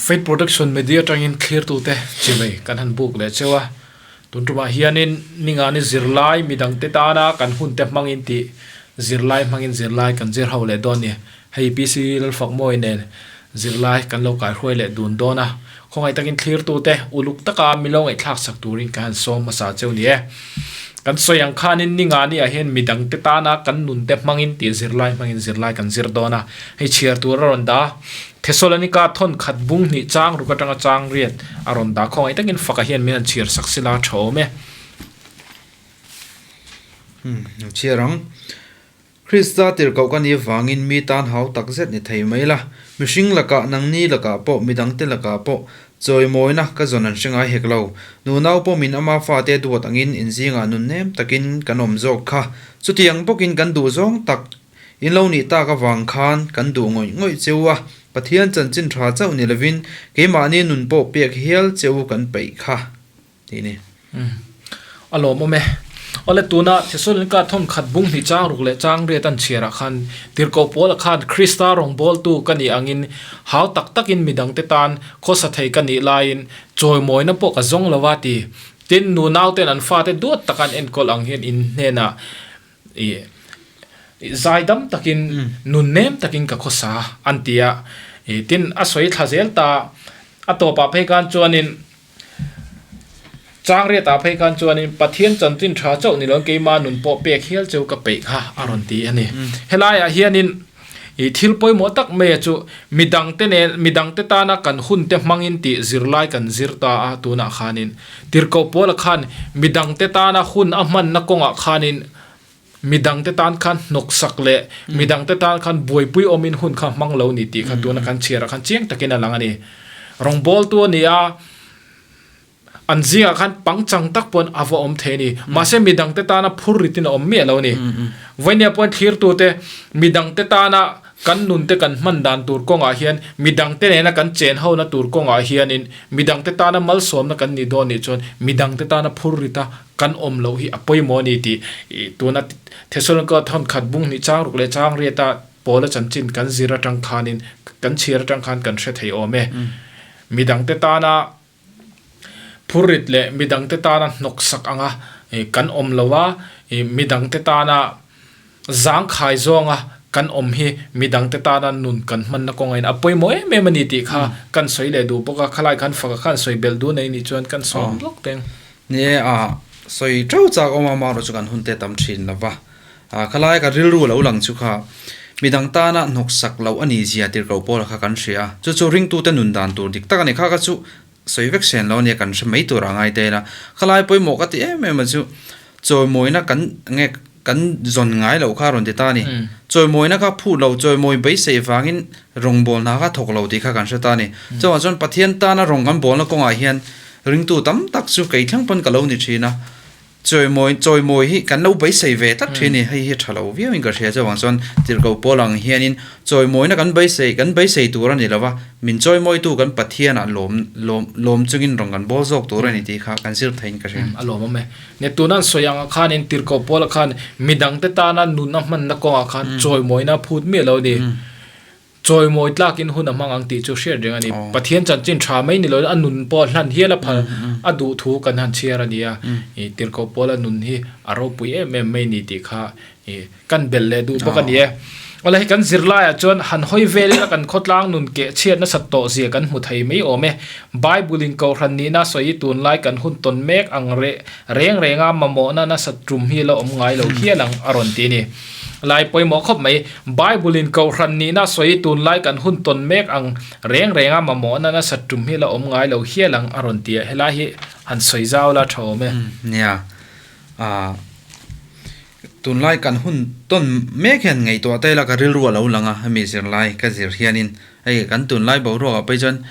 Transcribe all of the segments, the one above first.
Faith Protection Media atangin thlirtute chimei kan han buk leh cheu a, tun tumah hianin ningani zirlai midangte tana kan hunte hmangin tih zirlai hmangin zirlai kan zir ho leh dawn ni. Hei PC Lalfakmawi nen zirlai kan lo kaihruai leh dun dawn a, khawngaih takin thlirtute uluk taka milo ngaihthlak sak turin ka han sawm hmasa cheu ni e. Kan sawi ang khanin ningani ah hian midangte tana kan nunte hmangin tih zirlai hmangin zirlai kan zir dawn a, hei chhiar tur a rawn dah a. Thesalonika thawn khat bung hnih chang ruk atanga chang riat a rawn dah khawngaih takin faka hian min han chhiar sak sila tha awm e. Umm, chhiar ang. Krista tirhkoh ka nih avangin mi tan hau tak zet ni thei mai la, mihring lakah, nangni lakah pawh, midangte lakah pawh chawimawina ka zawn an hre ngai hek lo. Nunau pawh min ama fate duat angin inzingah nun nem takin kan awm zawk kha. Chutiang bawkin kan duh zawng tak in lo nih tak avang khan kan duh ngawih ngawih cheu a, Pathian chanchin tha chauh ni lovin keimahni nun pawh pek hial cheu kan peih kha. tih ni. Umm. A lawmawm e. Awle tuna Thesalonika thawn khat bung hnih chang ruk leh chang riat an chhiarah khan Tirhkoh Paula khan Krista rawngbawltu ka nih angin hau tak takin midangte tan khawsa thei ka nih laiin chawimawina pawh ka zawng lo a ti. Tin, nunauten an fate duat taka an enkawl ang hian in hnenah i zaidam takin nun nem takin ka khawsa an ti a. Tin, a sawi thla zel ta a tawpah phei khan chuanin Changriatah phei khan chuanin Pathian chanchin tha chauh ni loin keimah nun pawh pek hial cheu ka peih kha a rawn ti a ni. Helaiah hianin ih thil pawimawh tak mai chu midangte nen midangte tana kan hunte hmangin tih zirlai kan zir ta a tunah khanin Tirhkoh Paula khan midangte tana hun a hmanna kawngah khanin midangte tan khan hnawksak leh midangte tan khan buaipui awmin hun kha hmang lo ni tih kha tuna kan chhiarah khan chiang takin a lang a ni. Rawngbawltu a ni a, an zingah khan pangchang tak pawn a va awm thei a ni. Mahse midangte tana phur ritin a awm miah lo a ni. Vawinia pawn thlirtute midangte tana kan nunte kan hman dan tur kawngah hian midangte nena kan chen hona tur kawngah hianin midangte tana malsawmna kan nih dawn nih chuan midangte tana phur rita kan awm loh hi a pawimawh a ni tih tuna Thesalonika thawn khat bung hnih chang ruk leh chang riata Paula chanchin kan zir atang khanin kan chhiar atang khan kan hre thei awm e. Midangte tana phurrit leh midangte tana hnawksak anga kan awm lo a, midangte tana zangkhai zawnga kan awm hi midangte tana nun kan hmanna kawngain a pawimawh em em a ni tih kha kan sawi leh duh bawk a, khalai khan faka khan sawi belh duh nei nih chuan kan sawm lawk teng. Ni e, a sawi teuh chak awm a, amaherawhchu chu kan hun te tam thin lo va, khalai ka rilru lo lang chu kha midang tana hnawksak loh a ni zia tirhkoh pawla kha kan hria a, chu chu ringtute nun dan tur dik tak a ni, kha kha chu sawi vek sen lo a nia kan hre mai tur a ngai ta ila, khalai pawimawh ka ti em em a chu chawimawina kan nge kan zawn ngai loh kha a rawn ti ta a ni, chawimawina kha phut lo chawimawi beisei vangin rawngbawlna kha thawk lo tih kha kan hre ta a ni, chuvang chuan Pathian tana rawng kan bawlna kawngah hian ringtu tam tak chu kei thleng pawn ka lo ni thin a. Chawimawi chawimawi hi kan lo beisei ve tlat thin a ni, hei hi tha lo viau in ka hria chuvang chuan tirhkoh pawl ang hianin chawimawina kan beisei kan beisei tur a ni lo va, min chawimawitu kan Pathianah lawm lawm lawm chungin rawn kan bawl zawk tur a ni tih kha kan zir theiin ka hria. A lawm awm e. Nge tuna an sawi ang ah khanin tirhkoh pawl ah khan midangte tana nun a hmanna kawngah khan chawimawina a phut miah lo a ni. Chawimawi tlakin hun a hmang ang tih chu hriat reng a ni. Pathian chanchin tha mai ni loin a nun pawh hlan hial a phal a duh thu kan han chhiar a ni a. Ih Tirhkoh Paula nun hi a ropui em em mai ni tih kha ih kan belh leh duh bawk a ni e. Awle hei kan zirlaiah chuan han hawi vel ila kan khawtlang nun keh chhiat nasat tawh zia kan hmu thei mai awm e. Bible in Kohhran nihna sawi tunlai kan hun tawn mek ang reng renga mamawhna nasat tum hi la awm ngai lo hial ang a rawn ti a ni. Lai pawimawh khawp mai. Bible in Kohhran nihna sawi tunlai kan hun tawn mek ang reng reng a mamawhna nasa tum hi la awm ngai lo hial ang a rawn ti a, helai hi han sawi zau la tha awm e. Nia, ah tunlai kan hun tawn mek hian ngaihtuah ta ila ka rilru a lo lang a, hemi zirlai ka zir hianin hei kan tunlai boruak ah phei chuan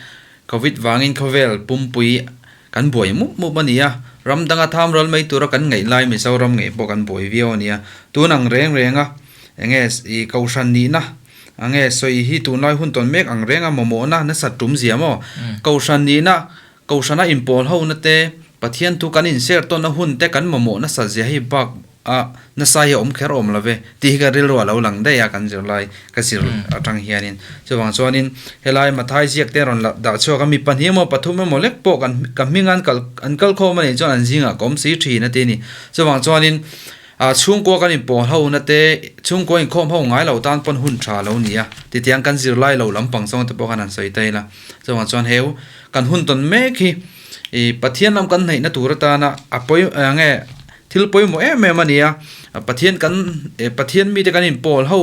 Covid vangin khawvel pumpui Kan buai mup mup a ni a, ram danga tham ral mai tura kan ngaih lai Mizoram ngei pawh kan buai viau a ni a. Tun ang reng reng a, enge i Kohhran nihna ange sawi hi tunlai hun tawn mek ang reng a mamawhna nasat tum zia maw? Kohhran nihna, Kohhrana inpawl hona te, Pathian thu kan inser tawnna hun te kan mamawh nasat zia hi bak. a nasa hi a awm kher awm lo ve tih hi ka rilru a lo lang daih a kan zirlai ka zir atang hianin chuvang chuanin helai Mathai ziak te a rawn dah chhuak a mi pahnih emaw pathum emaw lek pawh kan ka hming an kal an kal khawm a nih chuan an zingah ka awm si thin a ti a ni chuvang chuanin ah chhungkua kan inpawl ho na te chhungkua inkhawm ho ngai lo tan pawn hun tha lo ni a titiang kan zirlai lo lampang zawng te pawh khan han sawi ta ila chuvang chuan heu kan hun tawn mek hi ih Pathian lam kan hnaihna tur atana a pawi eng nge thil pawimawh em em a ni a Pathian kan eh Pathian mite kan inpawl ho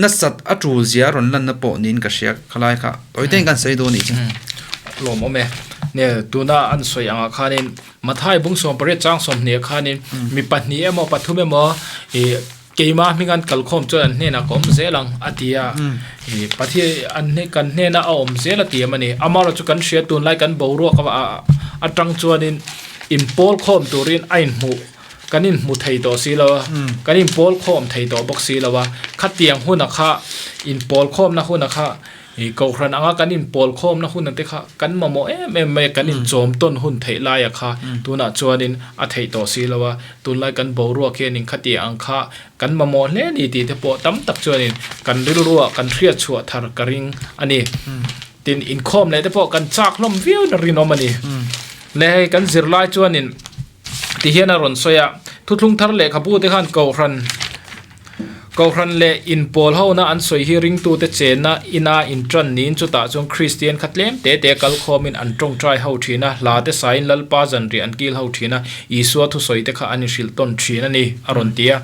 nasat a tul zia a rawn lanna pawh niin ka hria khalai kha tawi te in kan sawi dawn a nih chu. Lawm awm e. Nge tuna an sawi angah khanin Mathai bung 18 chang 20 ah khanin mi pahnih emaw pathum emaw ih Keimah hming an kalkhawm chuan an hnenah ka awm zel ang, a ti a. Ih, Pathian an hne, kan hnena a awm zel a ti em a ni. Amaherawh chu kan hria tunlai kan boruak atang chuanin inpawl khawm turin a inhmuh, kan inhmu thei tawh si lo a, kan inpawl khawm thei tawh bawk si lo a. Khatiang huna kha, inpawl khawmna huna kha Ih Kohhran anga kan inpawl khawmna hun te kha kan mamawh em em mai a, kan inchawm tawn hun theih laia kha tunah chuanin a theih tawh si lo a, tunlai kan boruak hianin khati ang kha kan mamawh hle ni tih te pawh tam tak chuanin kan rilruah kan hriat chhuah thar ka ring a ni. Tin, inkhawm leh te pawh kan chak hlawm viau na rinawm a ni. Le hei kan zirlai chuanin ti hian a rawn sawi a, thuthlung thar lehkhabu te khan Kohhran, Kohhran leh inpawl hona an sawi hi ringtute chenna ina intan niin chutah chuan Kristian kha tlem te te kal khawmin an tawngtai ho thin a, hla te saiin Lalpa zanriah an kil ho thin a, Isua thusawi te kha an inhrilh tawn thin a ni, a rawn ti a.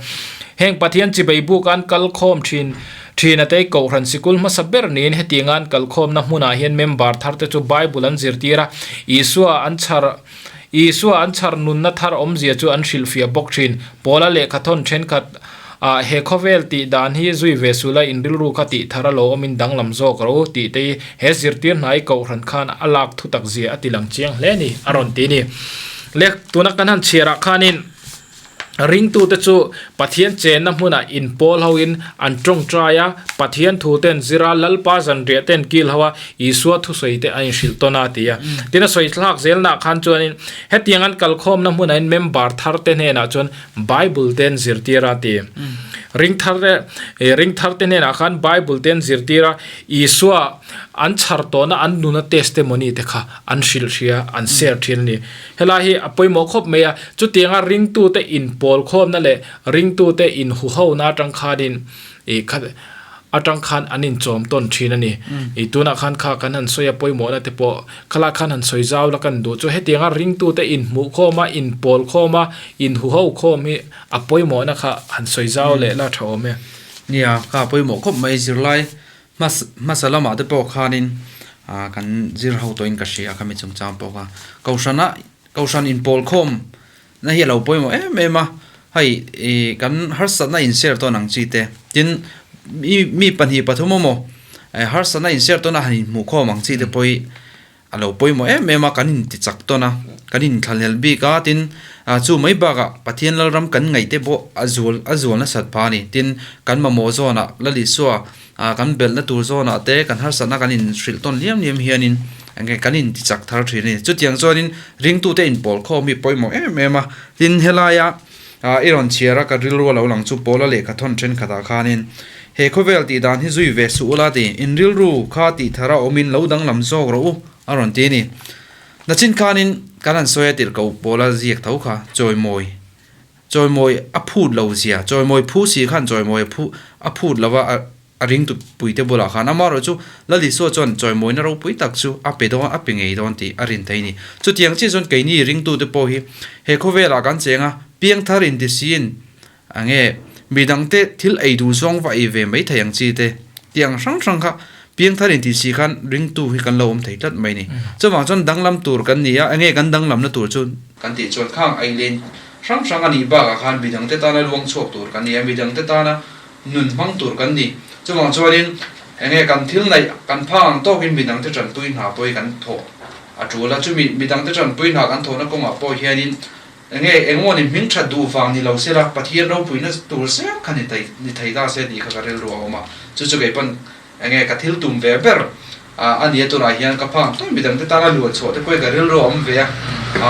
Heng Pathian chibei buka an kal khawm thin thin a tei Kohhran sikul hmasa ber niin hetianga an kal khawmna hmunah hian member thar te chu Bible an zirtir a, Isua an chhar Isua an chhar nunna thar awmzia chu an hrilhfiah bawk thin. Paula lehkhathawn thenkhat ah he khawvel tih dan hi zui ve sul a in rilru kha tih thar a lo awmin danglam zawk ro tih te hi he zirtir hnai kohhran khan a lak thutak zia a ti lang chiang hle ni a rawn ti ni. Le tuna kan han chhiar ah khanin Ringtute chu Pathian chenna hmunah inpawl hoin an tawngtai a, Pathian thu ten zira Lalpa zanriah ten kil ho a, Isua thusawi te an inhrilh tawn a, ti a. Tin a sawi thlak zelnaah khan chuanin hetiang an kalkhawmna hmunahin member thar te hnenah chuan Bible te an zirtir a, ti. Ring thar te, ring thar te hnenah khan Bible te an zirtir a, Isua an chhar tawhna an nuna testimony te kha an hrilh hria, an share thin a ni. Helai hi a pawimawh khawp mai a, chutianga ringtute inpawl khawmna leh ringtute inhuhona atang khanin ih kha atang khan an inchawm tawn thin a ni. Ih tunah khan kha kan han sawi a pawimawhna te pawh khalai khan han sawi zau la kan duh chu hetianga ringtute inhmuh khawm a, inpawl khawm a, inhuho khawm hi a pawimawhna kha han sawi zau leh la tha awm e. Nia, kha a pawimawh khawp mai zirlai Hmasa lamah te pawh khanin kan zir ho tawhin ka hria kha mi chungchang pawh kha. Kohhrana Kohhran inpawl khawm na hi a lo pawimawh em em a, hei ih kan harsatna inshare tawn ang chi te, tin mi mi pahnih pathum emaw harsatna inshare tawn a han inhmuh khawm ang chi te pawh hi A lo pawimawh em em a, kan inti chak tawn a, kan inthlahlel bik a, tin chu mai bakah Pathian Lalram kan ngaih te pawh a zual a zual nasat phah a ni. Tin, kan mamawh zawnah Lal Isua kan belhna tur zawnah te kan harsatna kan inhrilh tawn liam liam hianin enge kan inti chak thar thin a ni. Chutiang chuanin ringtute inpawl khawm hi pawimawh em em a, tin helaia i rawn chhiar a ka rilru a lo lang chu Paula lehkha thawn thenkhatah khanin he khawvel tih dan hi zui ve suh ula ti in rilru kha tih thar a awmin lo danglam zawk rawh u a rawn ti a ni. Nachin khanin kan han sawi a tirh ko Paula ziak tho kha chawimawi chawimawi a phut lo zia chawimawi phu si khan chawimawi a phu a phut lova a A ringtu puite bulah khan amaherawh chu Lal Isua chuan chawimawina ropui tak chu a pe dawn, a pe ngei dawn tih a rin thei a ni. Chutiang chiah chuan keini ringtute pawh hi he khawvelah kan cheng a, piangthar intisiin enge midangte thil ei duh zawng va ei ve mai thei ang chi te tih ang hrang hrang kha piangthar intisi khan ringtu hi kan lo awm thei tlat mai a ni. Chuvang chuan danglam tur kan ni a, enge kan danglamna tur chu kan tih chuan khang ei len hrang hrang a nih bakah khan midangte tana luang chhuak tur kan ni a, midangte tana nun hmang tur kan ni. Chuvang chuanin enge kan thil neih kan phang ang tawkin midangte tanpui hna pawh hi kan thawh a tul a, chumi midangte tanpui hna kan thawhna kawngah pawh hianin enge engmawni hming that duh vang ni lo sela Pathian ropuina tur sep kha ni thei ni thei ta se tih kha ka rilru a awm a, chu chu kei pawn enge ka thil tum ve ber a nia tunah hian ka phang tawh midangte tana luan chhuah te pawh hi ka rilru a awm ve a,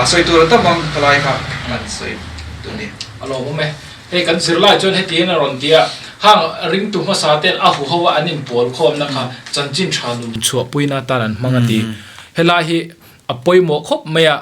sawi tur a tam ang ka lai kha an sawi duh a ni. A lawmawm e. Hei kan zirlai chuan hetiang a rawn ti a, hang ringtu hmasa ten a huho a an inpawl khawmna kha chanchin tha nun chhuahpuina atan an hmang a ti. Helai hi a pawimawh khawp mai a,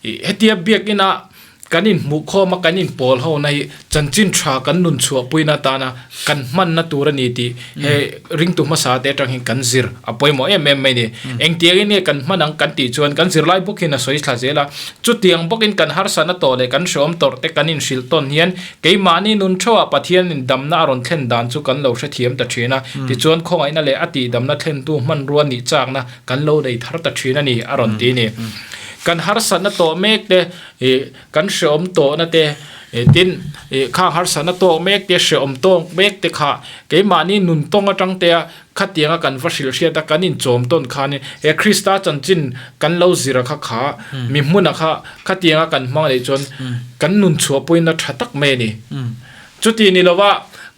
hetia biakina Kan inhmuh khawma kan inpawl hona hi chanchin tha kan nun chhuahpuina atana kan hmanna tur a ni tih he ringtu hmasa te atang hian kan zir a pawimawh em em mai a ni. Engtiangin nge kan hman ang kan tih chuan kan zirlai bawkin a sawi thla zel a, chutiang bawkin kan harsatna tawh leh kan hreawm tawrh te kan inhrilh tawn hian keimahni nun theuhah Pathianin damna a rawn thlen dan chu kan lo hrethiam ta thin a, tichuan khawngaihna leh a tihdamna thlentu hmanrua nih chakna kan lo nei thar ta thin a ni a rawn ti a ni. Kan harsatna tawh mek te Ih kan hreawm tawhna te ih tin ih khang harsatna tawk mek te hreawm tawk mek te kha keimahni nun tawng atang te a khatianga kan va hrilh hriat a kan inchawm tawn khanin he Krista chanchin kan lo zir a kha kha mi hmuna kha khatianga kan hmang leh chuan kan nun chhuahpuina tha tak mai a ni. Chuti ni lova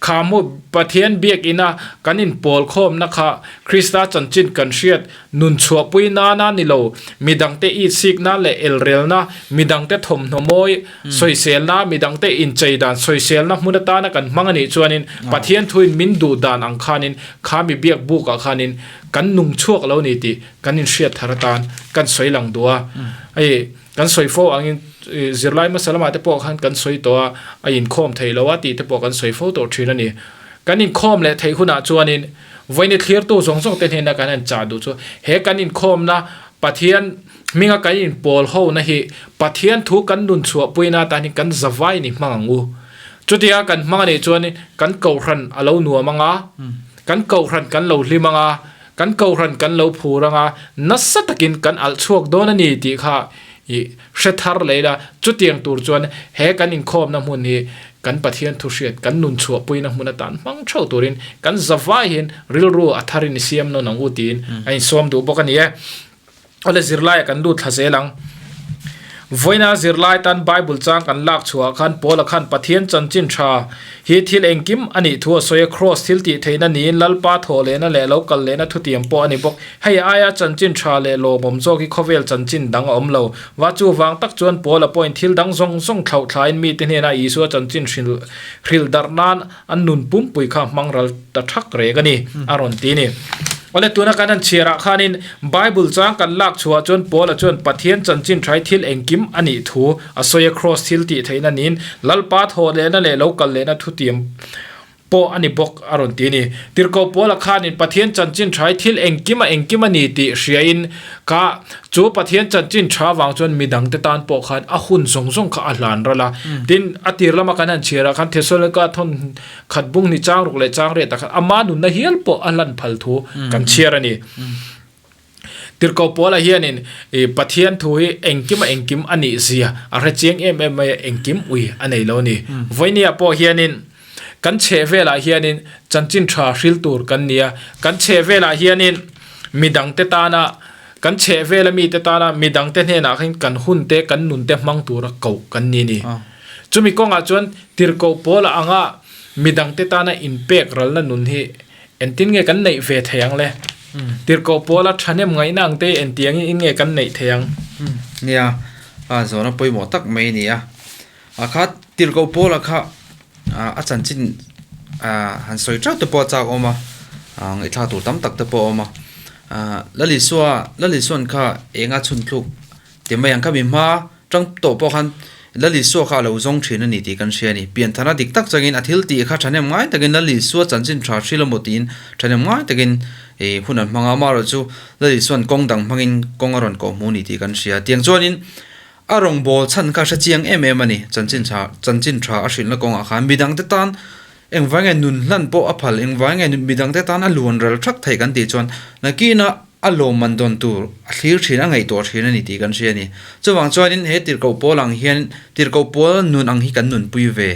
kha hmu Pathian biakina kan inpawl khawmna kha Krista chanchin kan hriat nun chhuahpui nana ni lo, midangte itsikna leh elrelna, midangte thawmhnaw mawi sawiselna, midangte inchei dan sawiselna hmun atana kan hmang a nih chuanin Pathian thuin min duh dan ang khanin kha mi biak bukah khanin kan nung chhuak lo ni tih kan inhriat thar atan kan sawi lang duh a. Hei kan sawi fo angin zirlai hmasa lamah te pawh khan kan sawi tawh a, a inkhawm theih lo a tih te pawh kan sawi fo tawh thin a ni. Kan inkhawm leh theih hunah chuanin vawiin thlirtu zawng zawng te hnena kan han chah duh chu he kan inkhawmna Pathian hminga kan inpawl hona hi Pathian thu kan nun chhuahpuina atan hi kan zavai ni hmang ang u. Chutia kan hmang a nih chuanin kan kohhran a lo nuam ang a, kan kohhran kan lo hlim ang a, Kan kohhran kan lo phur anga nasa takin kan alh chhuak dawn a ni tih kha i hre thar leh ila, chutiang tur chuan he kan inkhawmna hmun hi kan Pathian thuhriat kan nun chhuahpuina hmun atan hmang theuh turin kan zavai hian rilru a tharin i siam nawn ang u tiin a insawm duh bawk a ni e. Awle zirlaiah kan lut thla zel ang. Vawiina zirlai tan Bible chang kan lak chhuah khan Paula khan Pathian chanchin tha hi thil engkim a nih thu a sawi a, Kraws thil tih theihna niin Lalpa thawh lehna leh lo kal lehna thutiam pawh a ni bawk. Hei aia chanchin tha leh lawmawm zawk hi khawvel chanchin dang a awm lo. Va chuvang tak chuan Paula pawhin thil dang zawng zawng thlauh thlain mite hnenah Isua chanchin hrilh hrilh darh nan An nun pumpui kha hmang ral ta thak reng a ni, a rawn ti a ni. Awle tuna kan han chhiarah khanin Bible chang kan lak chhuah chuan Paula chuan Pathian chanchin thai thil engkim a nih thu a sawi a, Kraws thil tih theihna niin Lalpa thawh lehna leh lo kal lehna thutiam pawh a ni bawk a rawn ti a ni. Tirhkoh Paula khanin Pathian chanchin thai thil engkim a engkim a ni tih hriain kha chu Pathian chanchin tha vang chuan midangte tan pawh khan a hun zawng zawng kha a hlan ral a. Tin, a tir lama kan han chhiarah khan Thesalonika thawn khat bung ni chang ruk leh chang riat ah khan ama nunna hial pawh a hlan phal thu kan chhiar a ni. Tirhkoh Paula hianin Pathian thu hi engkim a engkim a nih zia a hre chiang em em mai a, engkim ui a nei lo a ni. Vawinia pawh hianin kan chheh velah hianin chanchin tha hril tur kan ni a, kan chheh velah hianin midangte tana kan chheh vela mite tana midangte hnenah khan kan hun te kan nun te hmang tura koh kan ni a ni. Chumi kawngah chuan tirhkoh pawla anga midangte tana inpek ralna nun hi engtin nge kan neih ve thei ang le? Tirhkoh pawla thahnem ngaihna ang te engtiangin in nge kan neih thei ang? Nia, a zawhna pawimawh tak mai a ni a. A kha tirhkoh pawla kha a chanchin han sawi teuh te pawh a chak awm a, ngaihthlak tur tam tak te pawh a awm a. Lalisua Lalisuan kha enga chhun thluk ti mai ang kha mi hma tang tawh pawh khan Lalisua kha a lo zawng thin a ni tih kan hria a ni. Pianthana dik tak changin a thil tih kha thahnem ngai takin Lalisua chanchin tha hril emaw tiin thahnem ngai takin hun an hmang a, amaherawhchu Lalisuan kawng dang hmangin kawng a rawn kawhhmuh a ni tih kan hria. Tiang chuanin A rawngbâwl chhan kha hre chiang em em a ni. Chanchin tha, chanchin tha a hrilhna kawngah khan midangte tan engvai nge nun hlan pawh a phal, engvai nge midangte tan a luan ral thak theih kan tih chuan nakinah a lawmman dawn tur a thlir thin, a ngaihtuah thin a ni tih kan hria a ni. Chuvang chuanin he tirhkoh pawl ang hian tirhkoh pawl nun ang hi kan nunpui ve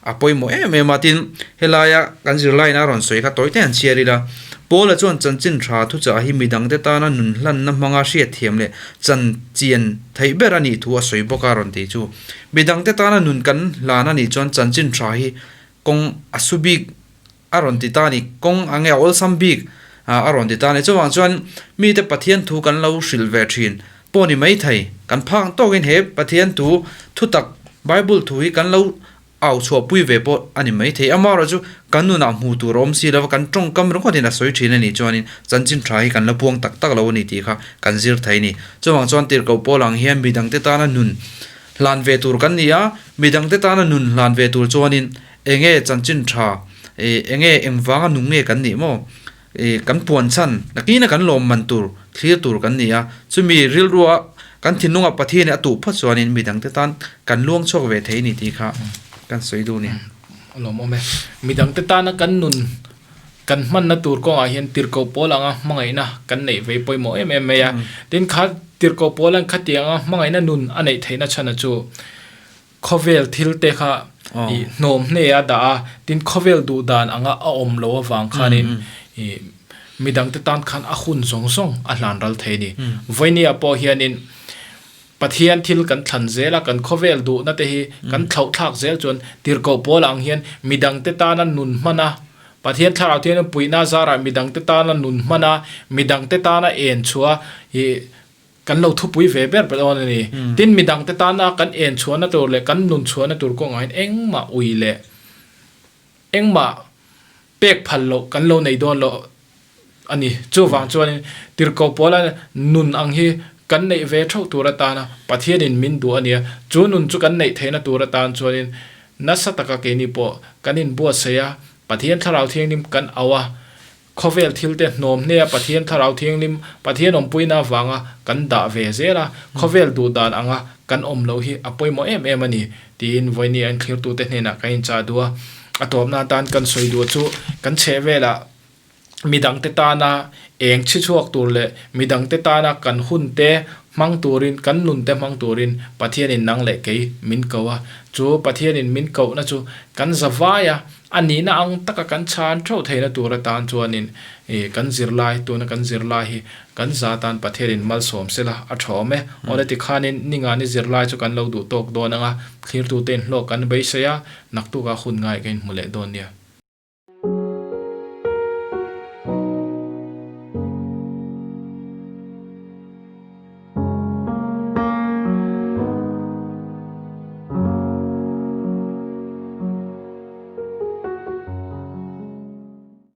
A pawimawh em em a, tin, helaia kan zirlaina a rawn sawi kha tawi te han chhiar ila, Paula chuan chanchin tha thuchah hi midangte tana nun hlanna hmanga hriatthiam leh chanchian theih ber a nih thu a sawi bawk a rawn ti chu. Midangte tana nun kan hlan a nih chuan chanchin tha hi kawng a su bik a rawn ti ta a ni, kawng a nge a awlsam bik a rawn ti ta a ni. Chuvang chuan mite Pathian thu kan lo hrilh ve thin pawh ni maithei, kan phak tawkin he Pathian thu thutak Bible thu hi kan lo. au chhuahpui ve pawh a ni maithei. Amaherawhchu kan nunah hmuh tur a awm si lova kan tawngkam ringawtin a sawi thin a nih chuanin chanchin tha hi kan la puang tak tak lo a ni tih kha kan zir thei a ni. Chuvang chuan tirhkoh pawl ang hian midangte tana nun hlan ve tur kan ni a, midangte tana nun hlan ve tur chuanin enge chanchin tha enge engvanga nung nge kan nih maw? Kan puan chhan nakina kan lawm man tur thlir tur kan ni a, chumi rilrua kan thinlunga Pathian a tuh phawt chuanin midangte tan kan luang chhuak ve thei a ni tih kha kan sawi duh a ni. A lawmawm e. Midangte tana kan nun kan hmanna tur kawngah hian tirhkoh pawl anga hmangaihna kan neih vei pawimawh em em mai a. Tin, kha tirhkoh pawl an khatianga hmangaihna nun a neih theihna chhana chu Khawvel thil te kha i hnawm hne a dah a, tin khawvel duh dan anga a awm lo avang khanin i midangte tan khan a hun zawng zawng a hlan ral thei a ni. Vawinia pawh hianin Pathian thil kan thlan zel a, kan khawvel duhna te hi kan thlauh thlak zel chuan tirhkoh pawl ang hian midangte tana nun hman a, Pathian thlarau thianghlim puihna zarah midangte tana nun hman a, midangte tana en chhuah i Kan lo thupui ve ber ber dawn a ni. Tin, midangte tana kan en chhuahna tur leh kan nun chhuahna tur kawngah hian engmah ui leh engmah pek phal loh kan lo nei dawn loh a ni. Chuvang chuanin tirhkoh pawla nun ang hi kan neih ve theuh tur atana Pathianin min duh a nia. Chu nun chu kan neih theihna tur atan chuanin nasa taka keini pawh kan inbuatsaih a, Pathian Thlarau Thianghlim kan auh a, Khawvel thilte hnawm hnea Pathian Thlarau Thianghlim, Pathian awmpuina avanga kan dah ve zel a, khawvel duh dan anga kan awm loh hi a pawimawh em em a ni, tiin vawiini an thlirtute hnenah kan inchah duh a. A tawpna atan kan sawi duh chu kan chheh velah midangte tana eng chhi chhuak tur leh midangte tana kan hunte hmang turin, kan nunte hmang turin Pathianin nang leh kei min ko a. Chu Pathianin min kohna chu kan za vai a, A nihna ang taka kan chhan theuh theihna tur atan chuanin ih kan zirlai, tuna kan zirlai hi kan za atan Pathianin malsawm sela a tha awm e. Awle tikhanin ningani zirlai chu kan lo duh tawk dawn ang a, thlirtute inhlawk kan beisei a, naktukah hun ngai ka inhmu leh dawn nia.